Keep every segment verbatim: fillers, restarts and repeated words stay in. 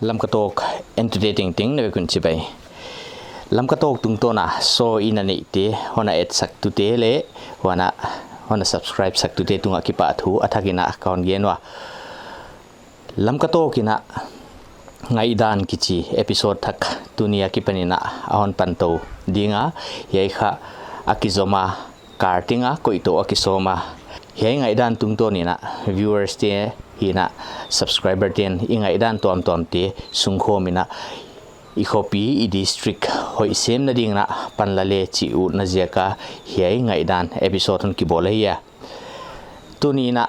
Lamka Talk entute tengteng na vek un chibai. Lamka Talk tungtawn a show i na neihte, hon a et saktute leh hon a, hon a subscribe saktute tungah kipahthu a thakin a ka hon gen ua. Lamka Talk in a Ngaihdan kichi episode thak tuni a kipan in a hon pan tou ding a, hiai kha a kizom a, kar teng a koih toh a kisawm a. Hiai ngaihdan tungtawn in a viewers te hi'n a subscriber te'n i ngaihdan tuamtuamte sungkhawm in a, i khopi, i district hoih semna ding in a pan la leh chih utna ziak a hiai ngaihdan episode hon kibawl ahi a. Tuni in a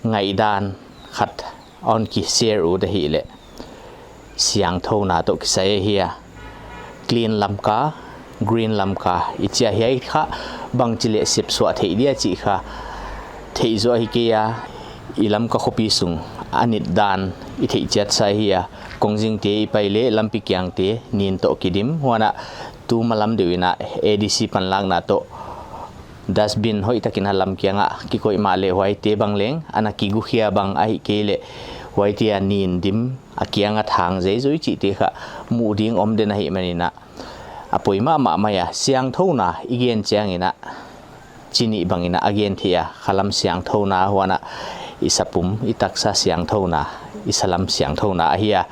ngaihdan khat hon ki share ut ahihleh, siangthouna toh kisai ahi a. Clean Lamka, Green Lamka i chi a, hiai kha bangchi leh sepsuah theih dia chih kha theih zaw ahi kei a. I Lamka khopi sung a nit dan i theih chiat sa ahi a. Kongzingte i pai leh lampi kiangte nin toh kidim, huan a tu malam deuh in a A D C panlakna toh dustbin hoihtak in a lam kiang a kikoih mahleh huaite bang leng ana kigu khia bang ahihkeileh huaite a nin dim, a kiang a thang zeizoi chihte kha muh ding om den ahihman in a, a poi mahmah mai a. Siangthouna i gen chiang in a, chi nih bang in a a gen theih a, khalam siangthouna, huan a i sapum, i taksa siangthouna, i salam siangthouna ahi a.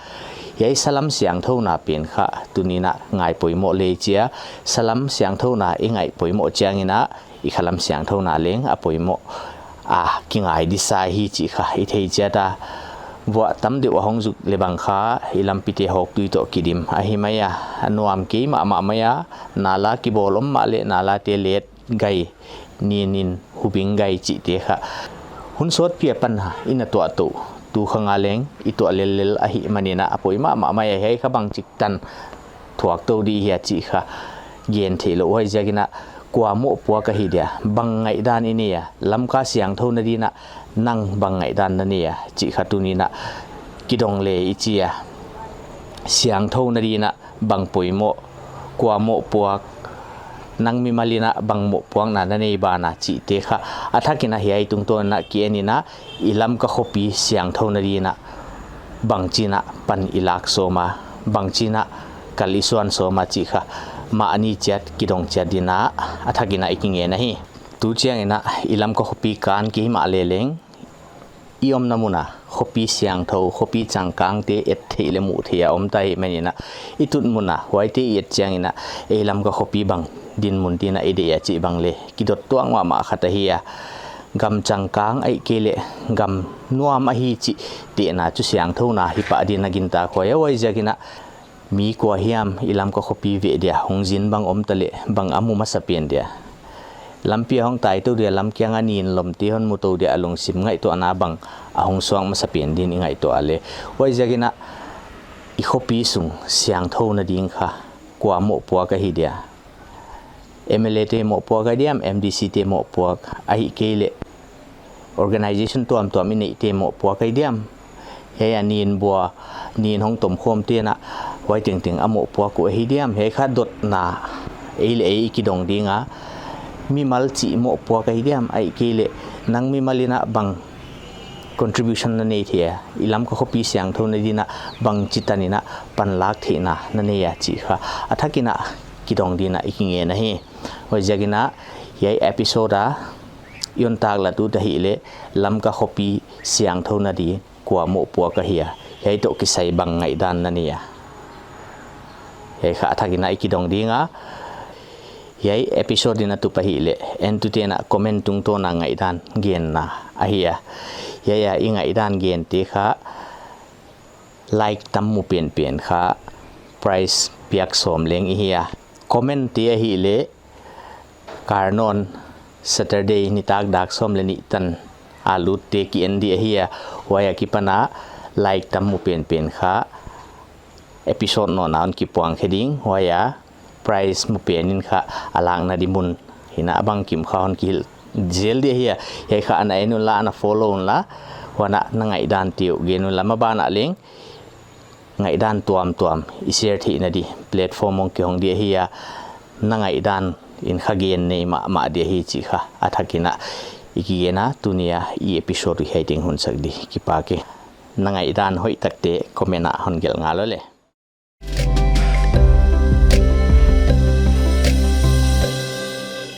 Hiai salam siangthouna pen kha tuni in a ngai poimoh lei chia, salam siangthouna i ngaih poimoh chiang in a, i khalam siangthouna leng a poimoh a kingai disa hi chih kha i thei chiat a. Vuah tam deuh a hong zuk leh bang kha i lampite hawktui toh kidim ahi mai a. A nuam kei mahmah mai a, nala kibawl om mahleh nalate let gai, nin in hubing gai chihte kha hun sawtpi apan a i na tuah toh, tu khang a leng i tuah lellel ahihman in a, a poi mahmah mai a. Hiai kha bangchik tan thuak tou di hia chih kha gen theih lou, huaiziak in a kua mohpuak ahi dia, bang ngaihdan i nei a, Lamka siangthouna ding in a nang bang ngaihdan na nei a chih kha tuni in a kidong leh i chi a. Siangthouna ding in a bang poimoh, kua mohpuak, nang mimal in a bang mohpuakna na nei ban a chihte kha a thak in a hiai tungtawn in a ki en in a, i Lamka khopi siangthouna ding in a bangchi in a pan i lak sawm a, bangchi in a kal i suan sawm a chih kha mahni chiat kidong chiat ding in a, a thak in a i kingen ahi. Tu chiang in a i Lamka khopi kan kei mahleh leng, i omna mun a khopi siangthou, khopi changkangte et theih leh muh theih a om ta ahihman in a, i tut mun a huaite i et chiang in a, ei Lamka khopi bang dinmun ding in a i deih a chih bang leh kidot tuak mahmah khat ahi a. Gam changkang ahihkeileh gam nuam ahi chih tehna chu siangthouna hi pah ding in a gintak huai a, huaiziak in a mi kua hiam i Lamka khopi veh dia hong zin bang om ta leh bang a mu masapen dia? Lampi a hong tai tou dia, lam kiang a nin lomte hon mu tou dia, a lungsim ngaihtuahna bang a hong suak masapen ding in i ngaihtuah leh. Huaiziak in a i khopi sung siangthouna ding kha kua mohpuak ahi dia? M L A te mohpuak ahi diam, M D C te mohpuak, ahihkeileh organization tuamtuam i neihte mohpuak ahi diam? Hiai a nin bua, nin hong tomkhawmte'n a huai tengteng a mohpuak uh ahi diam? Hiai kha dotna ei leh ei i kidong ding a, mimal chih mohpuak ahi diam, ahihkeileh nang mimal in a bang contribution na nei theih a, i Lamka khopi siangthouna ding in a bangchi tan in a panlak theihna na nei a chih kha a thak in a kidong ding in a i kingen ahi. Huaiziak in a hiai episode a i hon taklat ut ahihleh, Lamka khopi siangthouna ding kua mohpuak ahi a, hiai toh kisai bang ngaihdan na nei a? Hiai kha a thak in a i kidong ding a. Hiai episode in a tup ahihleh, entute'n a comment tungtawn a ngaihdan genna ahi a. Hiai a i ngaihdan gente kha like tam mu penpen kha prize piak sawm leng i hi a. Comment te ahihleh, kar nawn Saturday nitak dak sawm leh nih tan a lutte ki en di ahi a. Huai a kipan a like tam mu penpen kha episode nawn a hon kipuang khe ding, huai a prize mu pen in kha a lakna di mun hi in a, a bangkim kha hon kihilh zel di ahi a. Hiai kha ana en unla, ana follow unla, huan a na ngaihdan te uh gen unla. Maban ah leng ngaihdan tuamtuam i share theihna di platform hong kihong di ahi a. Na ngaihdan in kha gen nei mahmah di ahi chih kha a thak in a i kigen a. Tuni a i episode uh hiai teng hun sak di, kipak e. Na ngaihdan hoihtakte comment ah hon gelh ngal leh.